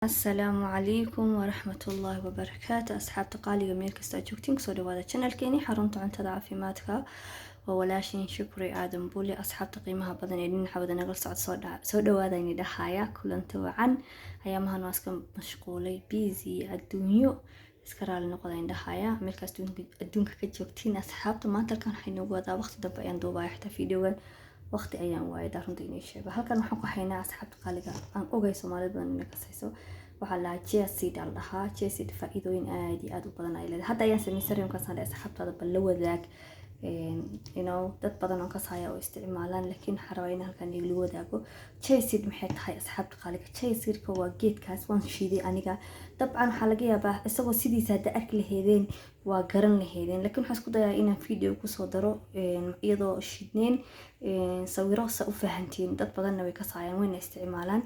Asalaamu calaykum waraxmatullaahi wabarakaatu. Asxaabta qaaliga, meel kasta aad joogtiin, kusoo dhawaada channelkeeni Xarunta Cuntada Caafimaadka. Waa walaashin Shukri Aadan Buli. Asxaabta qiimaha badan ee dhinaca wada nagala socod, soo dhawaada ini dhahaya. Kulanta wacan. Ayaamahan waa iska mashquulay, busy adduunyo, iska raali noqda in dhahaya meel kasta adduunka ka joogtiin. Asxaabta, maanta halkan waxay noogu wadaa, waqti dambe ayaan duubaya xitaa videogan, waqti ayaan waayay daa runta inii sheego. Halkan waxaan ku haynaa, asxaabta qaaliga, aan ogay Soomaalida badan inay kasayso, waxaa la dhahaa chia seed aa la dhahaa. Chia seed faa'iidooyin aad iyo aad u badan ay leedahay. Hadda ayaan samaysan rabay, markaasaan dhahay asxaabtaada bal la wadaag. Dad badan oo kasaya oo isticmaalaan, laakiin waxaan rabaa in halkan igula wadaago. Chia seed maxay tahay, asxaabta qaaliga? Chia seedka waa geedkaas waan shiiday aniga. Dabcan waxaa laga yaabaa isagoo sidiisa hadda arki laheedeen, waa garan laheedeen, laakiin waxaan isku dayaa inaan video kusoo daro iyadoo shiidneen, sawiro sa u fahantiin. Dad badanna way kasaayaan, wayna isticmaalaan.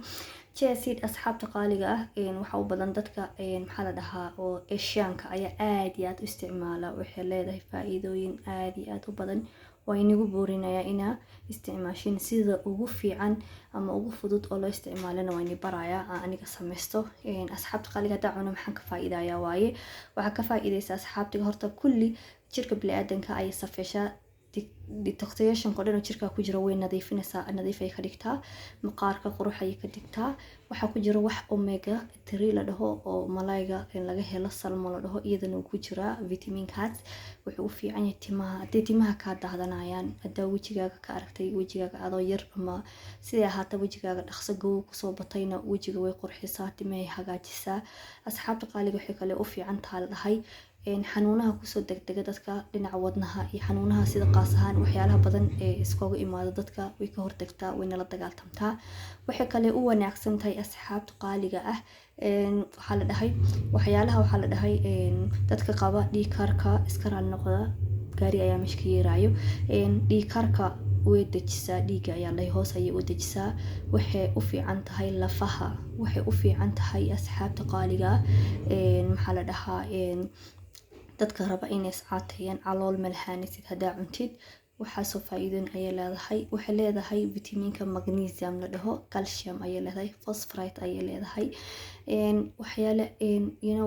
Chia seed, asxaabta qaaliga ah, waxaa u badan dadka, maxaa la dhahaa, oo Asianka ayaa aad iyo aad u isticmaala. Waxay leedahay faa-iidooyin aad iyo aad u badan. Waa inagu boorinayaa inaa isticmaashin. Sida ugu fiican ama ugu fudud oo loo isticmaalana waa ini barayaa aan aniga samaysto. Asxaabta qaaliga, haddaa cuno maxaan ka faa-iidayaa waaye? Waxaa ka faa-iideysa, asxaabtiga, horta kulli jirka bini-aadanka ayay safeeshaa. Detoxification oo dhan oo jirka ku jira way nadiifinaysaa, nadiif ay ka dhigtaa. Maqaarka qurux ayay ka dhigtaa. Waxaa ku jira wax omega 3 la dhaho oo malayga laga helo, salmon la dhaho, iyadana wuu ku jiraa vitaminkaas. Wuxuu u fiican yahay timaha, hadday timaha kaa daadanayaan, haddaa wejigaaga ka aragtay wejigaaga adoo yar ama siday ahaata wejigaaga dhaqso gow kusoo batayna, wejiga way qurxisaa, timahay hagaajisaa. Asxaabta qaaliga, waxay kale u fiican taha la dhahay xanuunaha kusoo degdega dadka, dhinaca wadnaha iyo xanuunaha sida qaas ahaan waxyaalaha badan ee iskaga imaado dadka, way ka hortagtaa, wayna la dagaaltamtaa. Waxay kale u wanaagsan tahay, asxaabta qaaliga ah, waxaa la dhahay waxyaalaha, waxaa la dhahay dadka qaba dhiig karka, iska raali noqda, gaari ayaa meesha ka yeerayo, dhiig karka way dejisaa, dhiigga ayaa la hoos ayay u dejisaa. Waxay u fiican tahay lafaha. Waxay u fiican tahay, asxaabta qaaliga ah, maxaa la dhahaa, dadka raba inay iscaateeyaan, calool ma lahaanaysid haddaa cuntid. Waxaasoo faa-iidooyin ayay leedahay. Waxay leedahay vitaminka magnesium la dhaho, calcium ayay leedahay, phosphorite ayay leedahay, waxyaale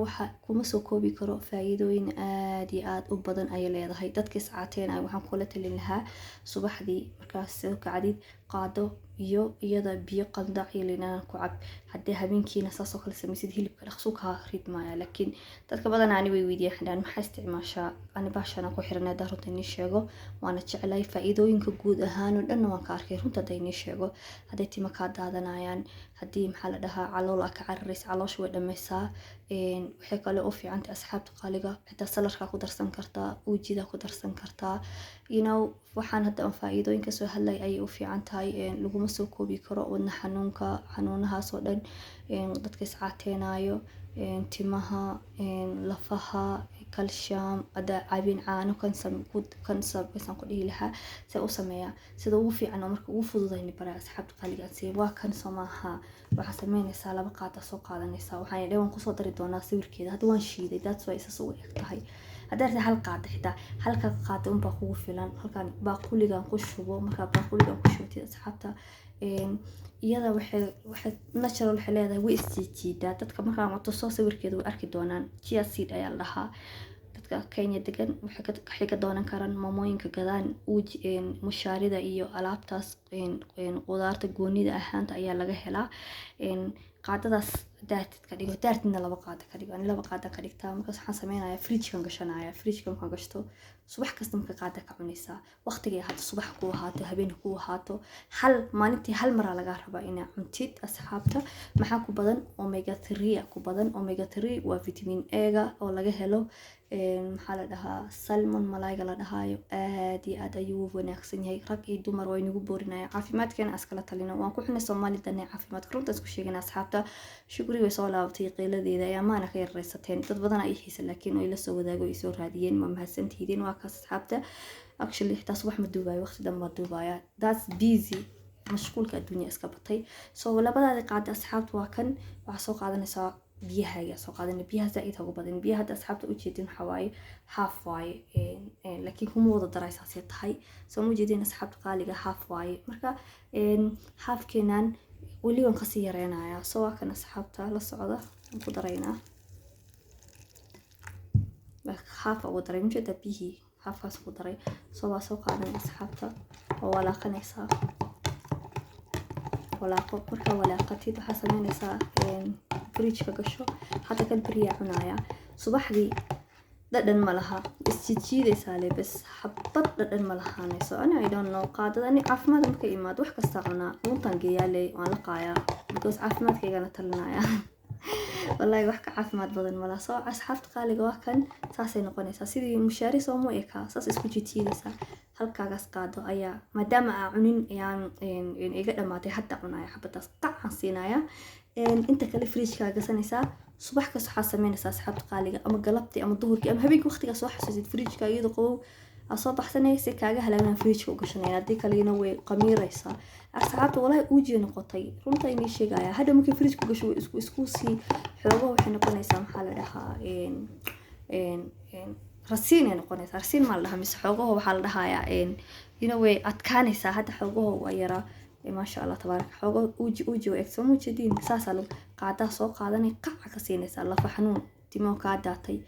waxa kuma soo koobi karo. Faa-iidooyin aad iyo aad u badan ayay leedahay. Dadka iscaateynaya waxaan kula talin lahaa, subaxdii markaas soo kacdid, qaado iyo iyada biyo qandac iyo liin ku cab. Haddii habeenkiina saasoo kale samaysid, hilibka dhaqso kaa ridmaya. Laakiin dadka badanaa ani way weydiiyaan, waxay dhahaan, "Maxaa isticmaashaa?" Ani baashaan ku xiran haddaan runta inii sheego, waana jeclahay. Faa-iidooyinka guud ahaan oo dhanna waan ka arkay. Runta hadda inii sheego, hadday tima kaa daadanayaan, haddii, maxaa la dhahaa, calool aa ka cararaysa, caloosha way dhameysaa. Waxay kale u fiicantay, asxaabta qaaliga, xitaa saladkaa ku darsan kartaa, uujida ku darsan kartaa. Waxaan hadda aan faa-iidooyin kasoo hadlay ayay u fiican tahay, laguma soo koobi karo. Wadna xanuunka, xanuunahaas oo dhan, dadka iscaateenayo, timaha, lafaha, calcium, haddaa cabin caano kan ku dhihi lahaa see u sameeyaa. Sida ugu fiican oo marka ugu fududayni baraa, asxaabta qaaliga aan siiya waa kan. Soo maaha? Waxaa sameynaysaa, laba qaada soo qaadanaysaa. Waxaan dhe waan kusoo dari doonaa sawirkeeda. Hadda waan shiiday, that's why isas u eg tahay. Haddaa rabtid hal qaada, xitaa halka qaada unbaa kugu filan. Halkan baaquligan ku shubo. Markaa baaquligan ku shubtid, asxaabta, iyada waxay natural waxay leedahay, way isjiijiidaa. Dadka markaan wato soo sawirkeeda way arki doonaan. Chia seed ayaa la dhahaa. Dadka Kenya degan waxay ka doonan karaan maamooyinka gadaan uji, mushaarida iyo alaabtaas qudaarta goonida ahaanta ayaa laga helaa. Qaadadaas daartid ka dhigo, daartidna laba qaado ka dhigo. Ani laba qaada ka dhigtaa. Markaas waxaan sameynayaa, fridgekan gashanaya. Fridgeka markaan gashto, subax kasta marka qaada ka cunaysaa, waqtigay ahaato, subax ku ahaato, habeen ku ahaato, hal maalintii hal maraa lagaa rabaa inaa cuntid. Asxaabta, maxaa ku badan? Omega 3 ku badan. Omega 3 waa vitamin A-ga oo laga helo, maxaa la dhahaa, salmon, malayga la dhahaayo. Aad iyo aad ayuu u wanaagsan yahay. Rag iyo dumar waa inagu boorinaya caafimaadkeena askala talino. Waan ku xunay Soomaali dane caafimaadka, runta isku sheegana. Asxaabta, Shukri way soo laabatay qiiladeeda ayaa maana ka yaraysateen. Dad badan ay xiisa, laakiin oo ila soo wadaago, ay soo raadiyeen, waa mahadsantihiin. Waa kaas, asxaabta. Actually xitaa subax ma duubayo, waqti dhan baa duubaya. That's busy, mashquulka adduunya iska batay. So labadaadi qaada, asxaabta, waa kan. Waxaa soo qaadanaysaa biyahaaga, soo qaadan biyaha, zaaid hagu badan biyaha. Hadda, asxaabta, ujeedin waxaa waaye half waaye, laakiin kuma wada daraysaasay tahay. Soo ma ujeedin, asxaabta qaaliga? Half waaye. Marka halfkeenan Weli waan kasii yareynayaa. So waa kan, asxaabta, la socda. Waan ku daraynaa, half ugu daray, majeeda biyihii halfkaas ku daray. So waa soo qaadanay, asxaabta, oo walaaqanaysaa. Walaaqo. Markaa walaaqatid, waxaa sameynaysaa fridgeka gasho. Hadda kan beriyaa cunaaya subaxdii, dhadhan ma laha, isjiidjiidaysaa le bas, xabad dhadhan ma lahaanayso. Ani I don't know, qaadada ani caafimaad marka imaado wax kastaa cunaa, luntaan geeyaa le, waan la qaayaa because caafimaadkaygana talinaya. Wallahi wax ka caafimaad badan malaha. Soo asxaabta qaaliga, waa kan, saasay noqonaysaa, sidii mushaari sooma ekaa, saas isku jiidjiidaysaa. Halkaagaas qaado ayaa, maadaama aa cunin ayaan iga dhamaatay, hadda cunaya, xabadaas qacan siinaya. Inta kale fridgekaa gasanaysaa. Subax kasta waxaa sameynaysaa, asxaabta qaaliga, ama galabtii ama duhurkii ama habeenkii, waqtigaa soo xasuusid, fridgeka iyadoo qabow aa soo baxsanay, si kaaga halaagana fridgeka u gashanaya. Haddii kalena way qamiiraysaa, asxaabta. Walahi uujiya noqotay, runta inii sheegaya. Hadha markii fridgeka gasho, way isku sii xoogo, waxay noqonaysaa, maxaa la dhahaa, rasiin ay noqonaysaa. Rasiin maa la dhahaa mise xoogaho waxaa la dhahayaa, way adkaanaysaa. Hadda xoogaho waa yaraa, maasha Allah, tabaaraka. Xoogo uuji uuji eg, soo mujeediin? Saasaa lagu qaadaa, soo qaadanay, qaca ka siinaysaa. Lafa xanuun, timo kaa daatay,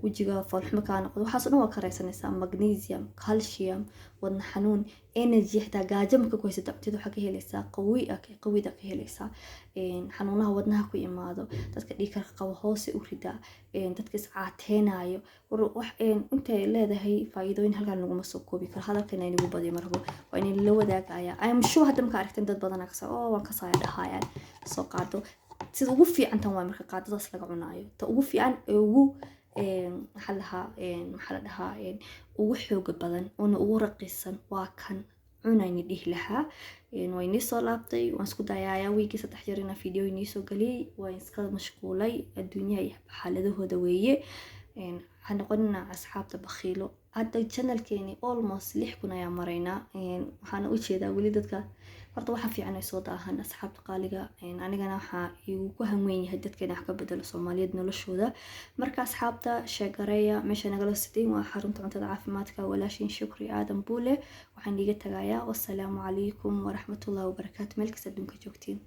wejiga foolxumo kaa noqdo, waxaas o dhan waa ka raysanaysaa. Magnesium, calcium, wadna xanuun, energy, xitaa gaajo marka ku haysata cuntada waxaa ka helaysaa, qawi qawida ka helaysaa. Xanuunaha wadnaha ku imaado, dadka dhiigkarka qabo hoose u ridaa, dadka iscaateenayo, wax intay leedahay faa'iidooyin halkan laguma soo koobi karo. Hadalkan inagu badiyo marabo, waa in la wadaagaya. I am sure hadda marka aragteen dad badan kasa oo waan kasaya dhahayaan. Soo qaado, sida ugu fiican tan waa marka qaadadaas laga cunaayo, ta ugu fiican ee ugu, maxaa la dhahaa, maxaa la dhahaa, ugu xooga badan oona ugu raqiisan waa kan cunayni dhihi lahaa. Waa inii soo laabtay. Waan isku dayayaa wiigii 3 jeer inaan video inii soo geliyay. Waan iska mashquulay, adduunyaha iyo xaaladahooda weeye. Ha noqonina, asxaabta, bakhiilo. Hadda channelkeeni almost 6000 ayaa maraynaa. Waxaana ujeedaa weli dadka horta waxa fiican ay soo daahan, asxaabta qaaliga. Anigana waxaa igu ku hanweyn yahay dadka inaan wax ka bedelo Soomaaliyeed noloshooda. Marka asxaabta, sheegareeya. Meesha nagala sitiin waa xarunta cuntada caafimaadka, walaashin Shukri Aadan Buule. Waxaan iiga tagayaa, wassalaamu calaykum waraxmatullahi wabarakaatu, meel kasta adduunka joogtiin.